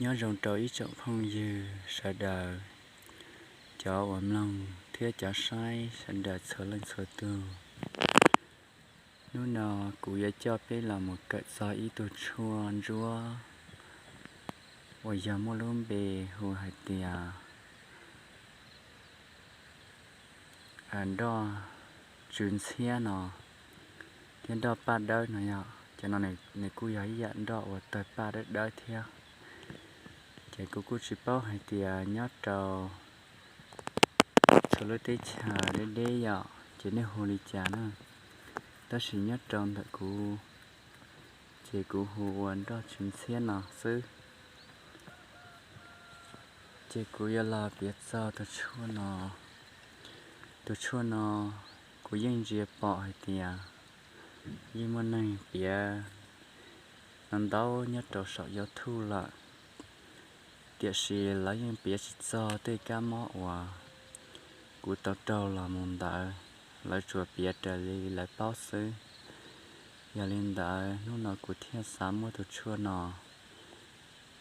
Nyob zoo rau ib tsoom phooj ywg sawv daws, cov uas mloog thiab cov saib sawv daws txhua leej txhua tus. Hnub no kuv yuav coj peb los mus kawm txog ib tug tshuaj ntsuab uas yog muaj lub npe hu hais tias nroj tsw ntxhiab no thiab nroj paj dawb no yog cov no, nws kuj yog ib yam nroj uas tawg paj dawb dawb thiab. Ces kuv kuj tsis paub hais tias nyob rau txhua lub teb chaws deb deb yom ces nej hu li cas na, tab sis nyob rau ntawm kuv ces kuv hu ua nroj tsw ntxhiab no xwb. Ces kuv yuav los piav txog tus tshuaj no. Tus tshuaj no kuv yeej ntsia pom hais tias yeej muaj neeg piav ntau ntau nyob rau saum YouTube lawm, tiam sis lawv yeej piav tsis txog tej kab mob uas kuv tau raug los mus ntawd, lawv tsuas piav raws li lawv paub xwb. Yog li ntawd hnub no kuv thiaj xav muab tus tshuaj no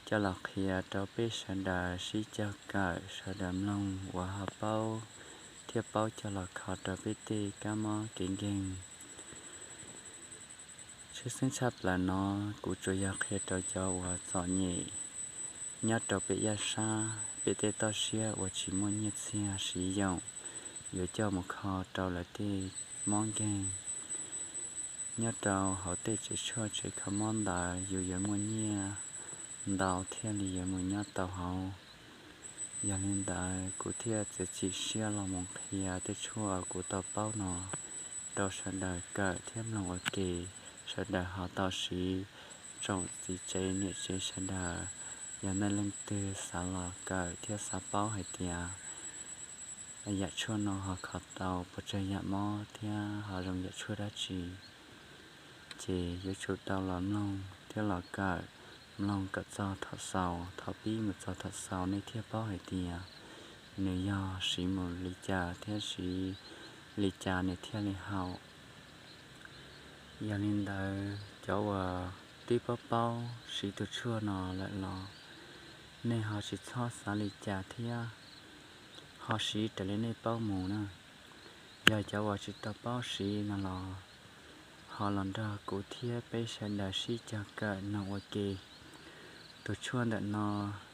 coj los qhia rau peb sawv daws sib cog kawm, sawv daws mloog uas ho paub thiab paub coj los kho rau peb tej kab mob kev nkeeg. Tshwj xeeb tshaj plaws no kuv tsuas yog qhia rau cov uas txom nyem nyob rau pem yaj sab, pem tej toj siab uas tsis muaj nyiaj txiag siv yoom, yuav coj mus kho rau lawv tej mob nkeeg. Nyob rau hauv tej tsev tshuaj tsev kho mob ntawd yus yuav muaj nyiaj ntau thiaj li yuav mus nyob tau hauv. Yog li ntawd kuv thiaj txiav txim siab los mus qhia tej tshuaj kuv tau paub no rau sawv daws kawm thiab mloog ua ke, sawv daws ho tau siv. Tsoom txiv tsev niam tsev sawv daws, yog nej leej twg xav los kawm thiab xav paub hais tias yam tshuaj no ho kho tau puas tsawg yam mob thiab ho zoo yam tshuaj dab tsi, ces yuav tsum tau los mloog thiab los kawm, mloog kom txog thaum xaus, thaum pib mus txog thaum xaus nej thiaj paub hais tias nws yog siv mus li cas thiab siv li cas nws thiaj li haum. Yog li ntawd cov uas twb paub paub siv tus tshuaj no lawm los nej ho tsis txhob xav li cas thiab, ho siv raws li nej paub mus na. Yog cov uas tsis tau paub siv no los ho los nrog kuv thiab peb sawv daws sib cog kawm mloog ua ke. Tus tshuaj ntawm no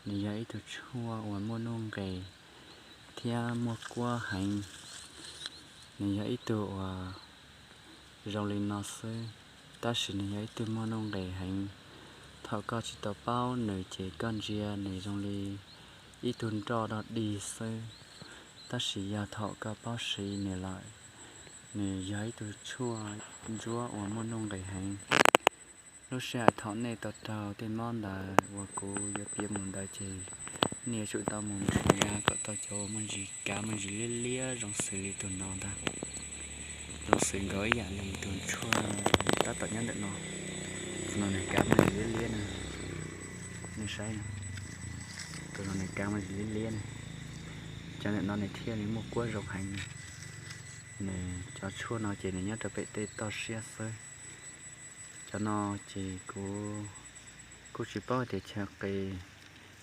nws yog ib tug tshuaj uas muaj nuj nqis thiab muaj kuab heev. Nws yog ib tug uas zoo li no xwb, tab sis nws yog ib tug muaj nuj nqis heev. Thaum koj tsis tau paub nws ces koj ntsia nws zoo li ib tug nroj dog dig xwb, tab sis yog thaum koj paub siv nws lawm, nws yog ib tug tshuaj ntsuab uas muaj nuj nqis heev. Lub sij hawm thaum nej tau raug tej mob ntawd uas kuv yuav piav mus ntawd ces nej yuav tsum tau mus nrhiav kom tau cov uas muaj ntsis kav muaj ntsis liab liab zoo xws li tus no ntag. Zoo xws nkaus ib yam li tus tshuaj tab tom nyob ntawm no. Tus no nws kav muaj ntsis liab liab na, nej saib na. Tus no nws kav muaj ntsis liab liab na. Cov ntawm no nws thiaj li muaj kuab zoo heev. Nws cov tshuaj no ces nws nyob rau pem tej toj siab xwb. Cov no ces kuv kuj tsis paub tias chaw qis,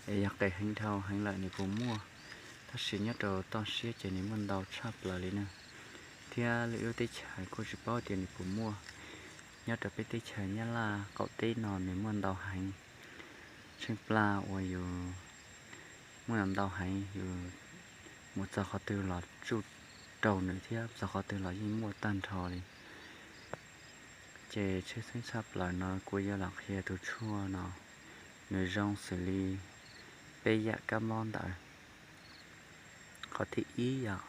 es yog qis heev dhau heev lawm nws puas muaj, tab sis nyob rau toj siab ces nws muaj ntau tshaj plaws li na. Thiab lwm lub teb chaws kuj tsis paub tias nws puas muaj. Nyob rau peb teb chaws Nyab Laj qaum teb no nws muaj ntau heev. Tsheej plaj uas yus muaj ntau heev, yus mus txog qhov twg los tsuj raug nws thiab, txog qhov twg los yeej muaj tag nrho li. Ces tshwj xeeb tshaj plaws no kuv yuav los qhia tus tshuaj no, nws zoo xws li peb yam kab mob ntawd. Qhov thib ib yom,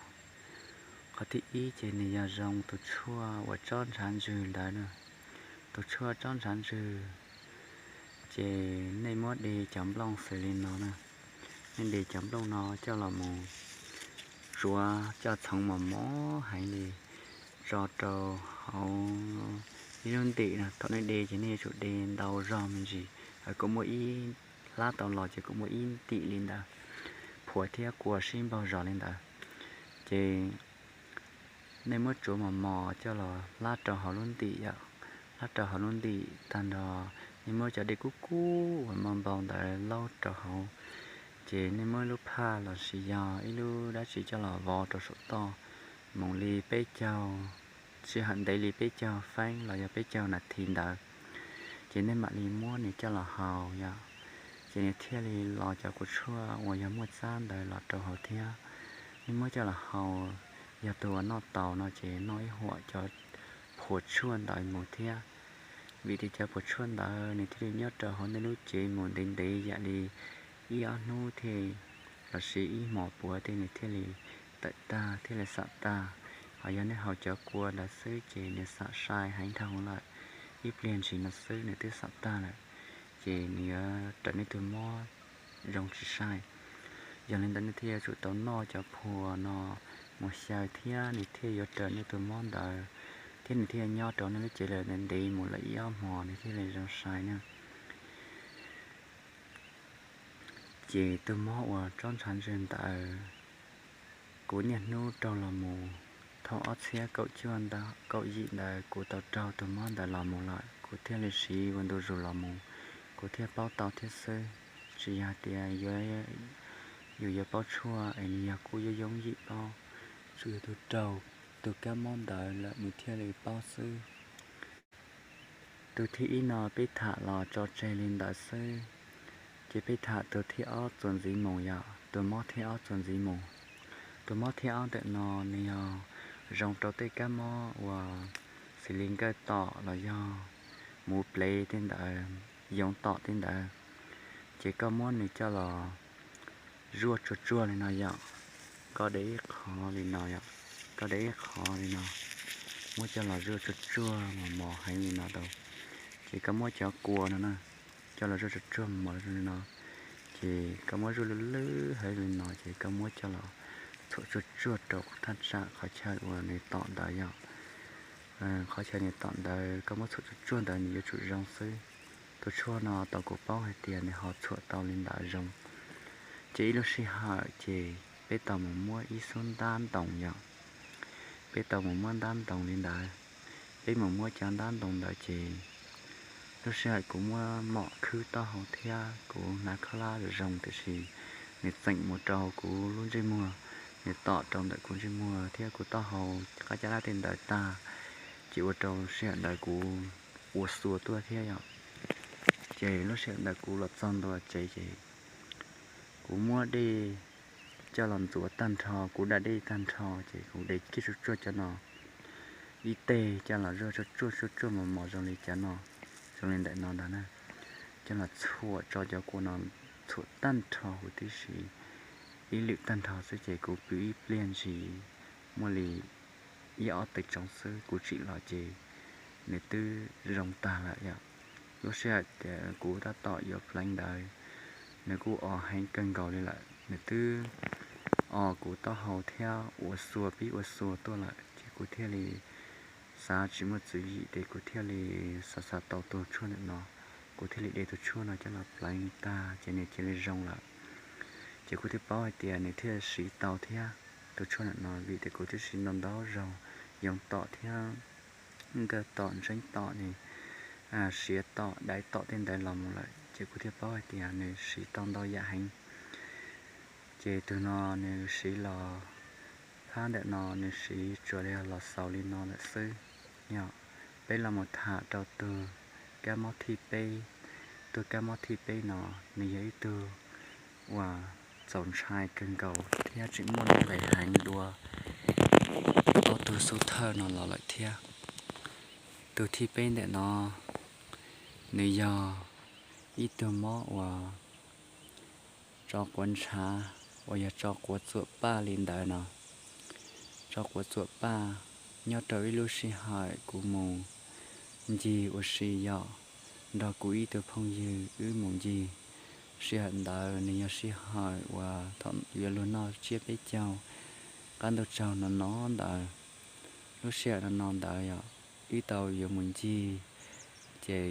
qhov thib ib ces nws yog zoo tus tshuaj uas tsob ntshav ntswg ntawd na. Tus tshuaj tsob ntshav ntswg ces nej muab de cov nplooj xws li no na, nej de cov nplooj no coj los mus tsuav coj txhoov mos mos heev li tso rau hauv ib lub ntim na. Thaum nej de ces nej yuav tsum de ntau zog me ntsis, kuv muaj ib hlab tau los ces kuv muaj ib ntim li ntawd, phuam thiab kua sib npaug zos li ntawd. Ces nej muab tsuav mos mos coj los hlab rau hauv lub ntim yom, hlab rau hauv lub ntim tag nrho Nej muab cov dej kub kub uas mos npau ntawd laub rau hauv, ces nej muab ib lub phaj los sis yog ib lub dab tsi coj los vov rau saum toj, mus li peb caug, sij hawm ntev li peb caug feeb los yog peb caug nas this ntawd, ces nej mam li muab nws coj los haus yom. Ces nws thiaj li los cov kua tshuaj uas yog muaj txab ntawd los rau hauv thiab. Nej muab coj los haus, yog tus uas noj taus no ces noj ib huam cov phuas tshuaj ntawd mus thiab. Vim tias cov phuas tshuaj ntawd nws thiaj li nyob rau hauv nej lub cev mus ntev ntev yam li ib ob hnub thiaj, los sis ib hmos puav thiaj nws thiaj li tawm tag thiaj li xam tag. Ho yog nej haus cov kua ntawd xwb ces nws xam sai heev dhau lawm, ib pliag ntshis no xwb nws twb xam tag lawm, ces nws yuav raws nej tus mob zoo tsis sai. Yog li ntawd nej thiaj yuav tsum tau noj cov phuas no mus xyaw thiab nws thiaj yuav raws nej tus mob ntawd, thiab nws thiaj nyob rau nej lub cev lawm ntev ntev mus lawm ib ob hmos nws thiaj li zoo sai na. Ces tus mob uas tsob ntshav ntswg ntawd, kuv niaj hnub raug los mus, thaum ob txhiab kaum cuaj ntawd, kaum yim ntawd kuv tau raug tus mob ntawd los mus lawm, kuv thiaj li siv ua ntu zus los mus, kuv thiaj paub tau thiab xwb. Tsis yog tias yus yuav paub tshuaj es nws yog kuj yooj yooj yim paub, tsuas yog tus raug tus kab mob ntawd lawm nws thiaj li paub xwb. Tus thib ib no peb tham los tso tseg li ntawd xwb, ces peb tham tus thib ob txuas ntxiv mus yom, tus mob thib ob txuas ntxiv mus. Tus mob thib ob ntawm no nws yog zoo rau tej kab mob uas xws li nkawj tom los yog muv plev tej ntawd, yoov tom tej ntawd, ces koj muab nws coj los zuaj tsuag tsuag li no yom, koj de ib qho li no yom, koj de ib qho li no, muab coj los zuaj tsuag tsuag mos mos heev li no rau, ces koj muab cov kua no na, coj los zuaj tsuag tsuag mos mos li no, ces koj muab zuaj lwj lwj heev li no ces koj muab coj los txhuam tsuag tsuag rau thaj tsam qhov chaw uas nws tom ntawd yom. Qhov chaw nws tom ntawd koj muab txhuam tsuag tsuag ntawd nws yuav tsum zoo xwb. Tus tshuaj no tau kuv paub hais tias nws ho txhuam tau li ntawd zoo. Ces ib lub sij hawm ces peb tau mus muab ib xub ntab ntoos yom, peb tau mus muab ntab ntoos li ntawd. Peb mus muab cov ntab ntoos ntawd ces lub sij hawm kuv muab mom khwb taub hau thiab kuv hnav khaub hlab zoo tiam sis nws txeem mus rau kuv lub ntsej muag, nws tom rau ntawm kuv ntsej muag thiab kuv taub hau, qab caj dab tej ntawd tag, ces ua rau sij hawm ntawd kuv ua xua tuaj thiab yom. Ces lub sij hawm ntawd kuv los txog ntua tsev ces kuv muab dej coj los ntxuav tag nrho, kuv da dej tag nrho ces kuv de kiag tsuag tsuag cov no ib teg coj los zuaj tsuag tsuag tsuag tsuag mos mos zoo li cov no, zoo li ntawm no ntag na. Coj los txhuam tso cov kua no, txhuam tag nrho huv tib si, ib lwm tag nrho xwb ces kuv pw ib pliag ntshis muaj li ib ob teg tsoov xwb kuv tsim los ces nws twb zoo tag lawm yom. Lub sij hawm tias kuv tab tom yuav pleev ntawd, nws kuj o heev kawg nkaus li lawm, nws twb o kuv taub hau thiab ua xua pib ua xua tuaj lawm ces kuv thiaj li xav tsis muaj tswv yim ces kuv thiaj li xav xav tau tus tshuaj ntawm no, kuv thiaj li de tus tshuaj no coj los pleev tag ces nws cia li zoo lawm. Ces kuv thiaj paub hais tias nws thiaj siv tau thiab. Tus tshuaj ntawm no vim tias kuv twb siv ntau ntau zaug, yoov tom thiab nkawj tom ntseeb tom ne, siav tom daiv tom tej ntawd los mus lawm ces kuv thiaj paub hais tias nws siv tau ntau yam heev. Ces tus no nws siv los, phab ntawm no nws siv tsuas yog los xaus li no lawm xwb. Yog peb los mus tham rau tus kab mob thib peb. Tus kab mob thib peb no nws yog ib tug uas txaus ntshai kawg nkaus thiab tseem muaj lub nqes heev dua ob tug xub thawj no los lawm thiab. Tus thib peb ntawm no nws yog ib tug mob uas tso quav ntshav, uas yog tso quav txuam paj li ntawd no. Tso quav txuam paj, nyob rau ib lub sij hawm kuv mus ncig ua si yom, nrog kuv ib tug phooj ywg wb mus ncig. Sij hawm ntawd nws yog sij hawm uas thaum yuav luag noj tsiab peb caug, qab ntuj tsaug no no ntawd. Lub sij hawm no no ntawd yom, wb tau yuav mus ncig, ces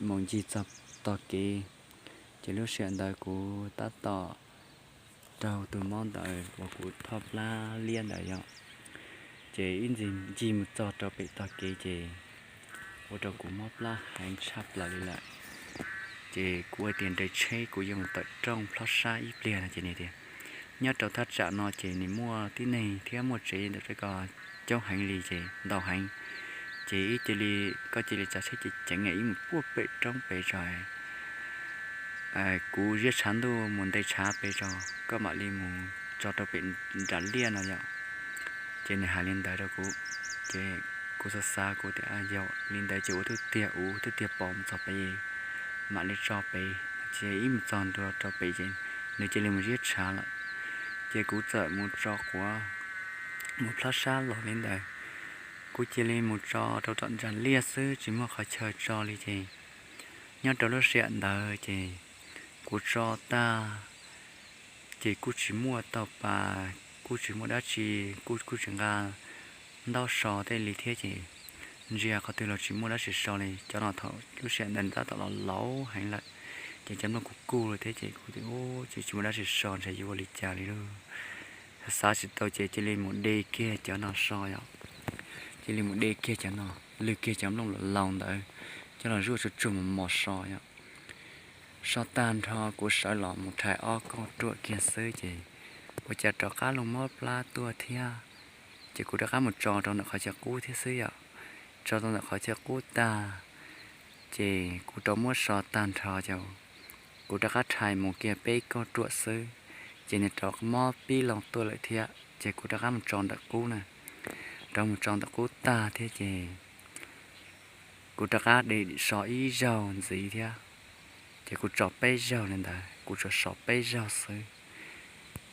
mus ncig txog tog kev, ces lub sij hawm ntawd kuv tab tom raug tus mob ntawd uas kuv thoj plab liab ntawd yom. Ces ib ntsis ncig mus txog rau pem tog kev ces ua rau kuv mob plab heev tshaj plaws li lawm. Ces kuv ua tias nres tsheb kuv yuav mus tawm rooj plob sab ib pliag no ces nws tias nyob rau thaj tsam no ces nws muaj tib neeg thiab muaj tsev ntawm ko coob heev li ces ntau heev. Ces ib cia li, koj cia li tsav tsheb ceev ceev ib mus puag pem roob pem tso. Kuv ziab tshav ntuj mus nte tshav pem tso, koj mam li mus tso rau pem nram liaj no yom. Ces nws hais li ntawd rau kuv, ces kuv xav xav kuv tias yog li ntawd ces ua twb tiag, ua twb tiag pom mus txog pem, mam li tso pem. Ces ib mus txog ntua rau pem ces nws cia li mus ziab tshav lawm. Ces kuv txawm mus tso quav, mus plob sab los li ntawd, kuv cia li mus tso rau tom nram liaj xwb tsis muaj qhov chaw tso li ces nyob rau lub sij hawm ntawd ces kuv tso tag ces kuj tsis muaj tau pa, kuj tsis muaj dab tsi, kuj kuj tsis nqa ntaub so tej li thiab ces ntsia qhov twg los tsis muaj dab tsi so li. Cov no thaum lub sij hawm ntawd tab tom los laus heev lawm, ces cov nplooj kuj kuj lawm thiab ces kuv tias ub, ces tsis muaj dab tsi so ntshe yuav ua li cas li lauj. Xav tsis tau ces cia li mus de kiag cov no so yom. Cia li mus de kiag cov no, lwg kiag cov nplooj laus laus ntawd coj los zuaj tsuag tsuag mos mos so yom. So tag nrho kuv sawv los mus rhais ob kauj ruam kiag xwb ces ua cas rov qab los mob plab tuaj thiab. Ces kuv rov qab mus tso rau ntawm qhov chaw qub thiab xwb yom. Tso rau ntawm qhov chaw qub tag ces kuv rov muab so tag nrho ces kuv rov qab rhais mus kiag peb kauj ruam xwb ces nws rov mob pib loo tuaj lawm thiab ces kuv rov qab mus tso ntawm qub na. Rov mus tso ntawm qub tag thiab ces kuv rov qab de so ib zaug ntxiv thiab. Ces kuv tso peb zaug li ntawd, kuv tsuas so peb zaug xwb.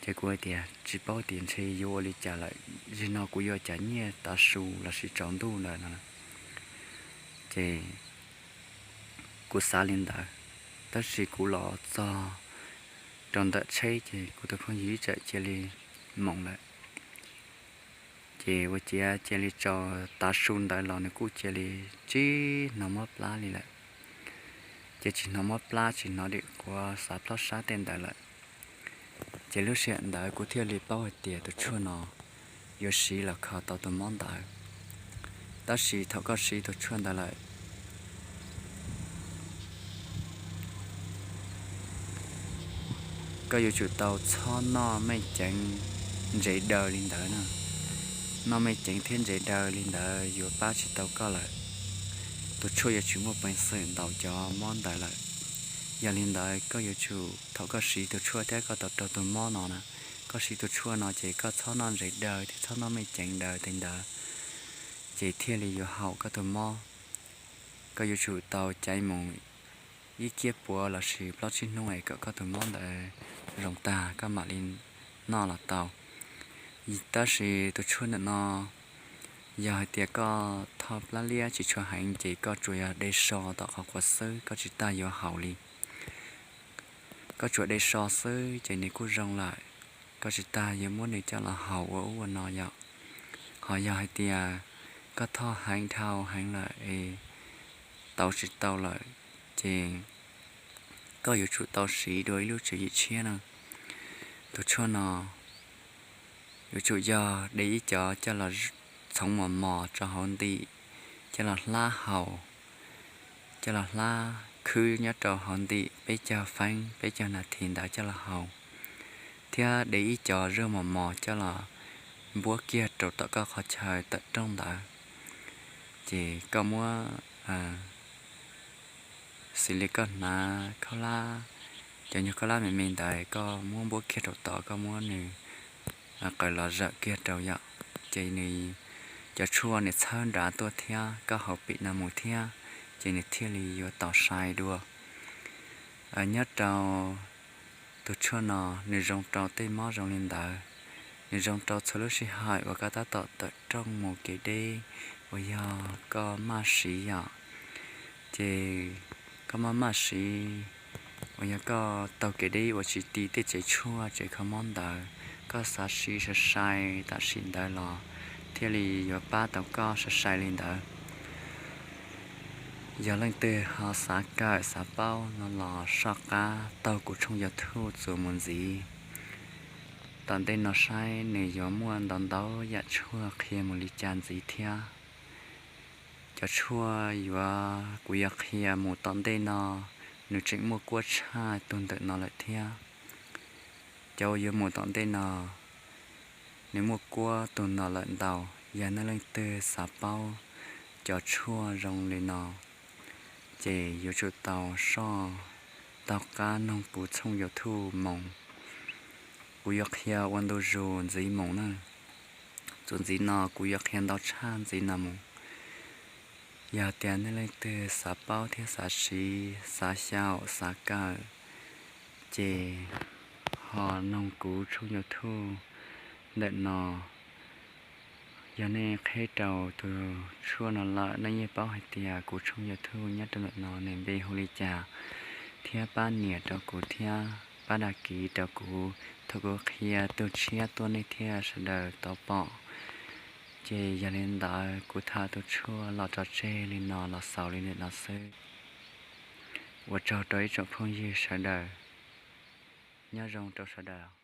Ces kuv hais tias tsis paub tias ntshe yuav ua li cas lawm, zaum no kuv yuav cas nyiaj tav su lossis tsaus ntuj ntawd no. Ces kuv xav li ntawd, tab sis kuv los txog rau ntawm tsheb ces kuv tus phooj ywg ib tsam cia li mus lawm. Ces ua ciav cia li tso tav su ntawd los nws kuj cia li tsis hnov mob plab li lawm. Ces tsis hnov mob plab, tsis hnov dim quav xav plob sab tej ntawd lawm. Ces lub sij hawm ntawd kuv thiaj li paub hais tias tus tshuaj no yuav siv los kho tau tus mob ntawd. Tab sis thaum koj siv tus tshuaj ntawd lawm, koj yuav tsum tau txhob noj mej ceev ntsev daws li ntawd na. Noj mej ceev thiab ntsev daws li ntawd yuav pab tsis tau koj lawm. Tus tshuaj yuav tsis muaj peev xwm ntaus cov mob ntawd lawm. Yog li ntawd koj yuav tsum, thaum koj siv tus tshuaj thiab koj tau raug tus mob no na, koj siv tus tshuaj no ces koj txhob noj ntsev daws thiab txhob noj mej ceev daws tej ntawd, ces thiaj li yuav haum koj tus mob. Koj yuav tsum tau caiv mus ib kiab puav lossis plaub tsib hnub es kom koj tus mob ntawd zoo tag koj mam li noj los tau. Tab sis tus tshuaj ntawm no, yog hais tias koj thoj plab liab tsis tshua heev ces koj tsuas yog de so tom qhov quav xwb, koj tsis tas yuav haus li. Koj tsuas de so xwb ces nws kuj zoo lawm, koj tsis tas yuav muab nws coj los haus ua ub ua no yom. Ho yog hais tias koj thoj heev dhau heev lawm es tau tsis tau lawm, ces koj yuav tsum tau siv dua ib lub tswv yim tshiab na. Tus tshuaj no yuav tsum yog de ib cov coj los txhoov mos mos rau hauv ntim, coj los hlab haus, coj los hlab khwb nyob rau hauv ntim peb caug feeb peb caug nas this ntawd coj los haus, thiab de ib cov zuaj mos mos coj los npuab kiag rau tom koj qhov chaw tawm rooj ntawd. Ces koj muab, xws li koj hnav khaub hlab, cov nyuag khaub hlab me me ntawd koj muab npuab kiag rau tod, koj muab nws qaws los zawm kiag rau yom, ces nws, cov tshuaj nws txhawb nrad tuaj thiab koj haus pim no mus thiab, ces nws thiaj li yuav tau sai dua. Nyob rau tus tshuaj no nws zoo rau tej mob zoo li ntawd, nws zoo rau txhua lub sij hawm uas koj tab tom tawm rooj mus kev deb uas yog koj maj siv yom. Ces koj maj maj siv uas yog koj taug kev deb uas tsis ti tej tsev tshuaj tsev kho mob ntawd, koj xav siv sai sai tam sim ntawd los thiaj li yuav pab tau koj sai sai li ntawd. Yog leej twg ho xav kawm xav paub no los soj qab taug kuv tshooj YouTube txuas mus ntxiv. Tom ntej no saib nws yuav muaj ntau ntau yam tshuaj qhia mus li cas ntxiv thiab. Cov tshuaj yuav kuv yuav qhia mus tom ntej no, nws tseem muaj kuab tshaj tug ntawm no lawm thiab. Cov uas yuav mus tom ntej no, nws muaj kuab tug no lawm ntau. Yog nej leej twg xav paub cov tshuaj zoo li no, ces yuav tsum tau soj taug qab noog kuv tshooj YouTube moog. Kuv yuav qhia ua ntu zus ntxiv moog na. Txuas ntxiv no kuv yuav qhia ntau tshaj ntxiv no moog. Yog tias nej leej twg xav paub thiab xav siv, xav xyaum, xav kawm, ces ho noog kuv tshooj YouTube ntawm no. Yog nej qheb rau tus tshuaj no lawm, nej yeej paub hais tias kuv tshooj YouTube nyob rau ntawm no nws npe hu li cas, thiab pab nias rau kuv thiab pab dag kis rau kuv thaum kuv qhia tug tshiab tuaj nej thiaj sawv daws tau pom. Ces yog li ntawd kuv tham tus tshuaj los tso tseg li no los xaus li ntawm no xwb. Ua tsaug rau ib tsoom phooj ywg sawv daws. Nyob zoo rau sawv daws.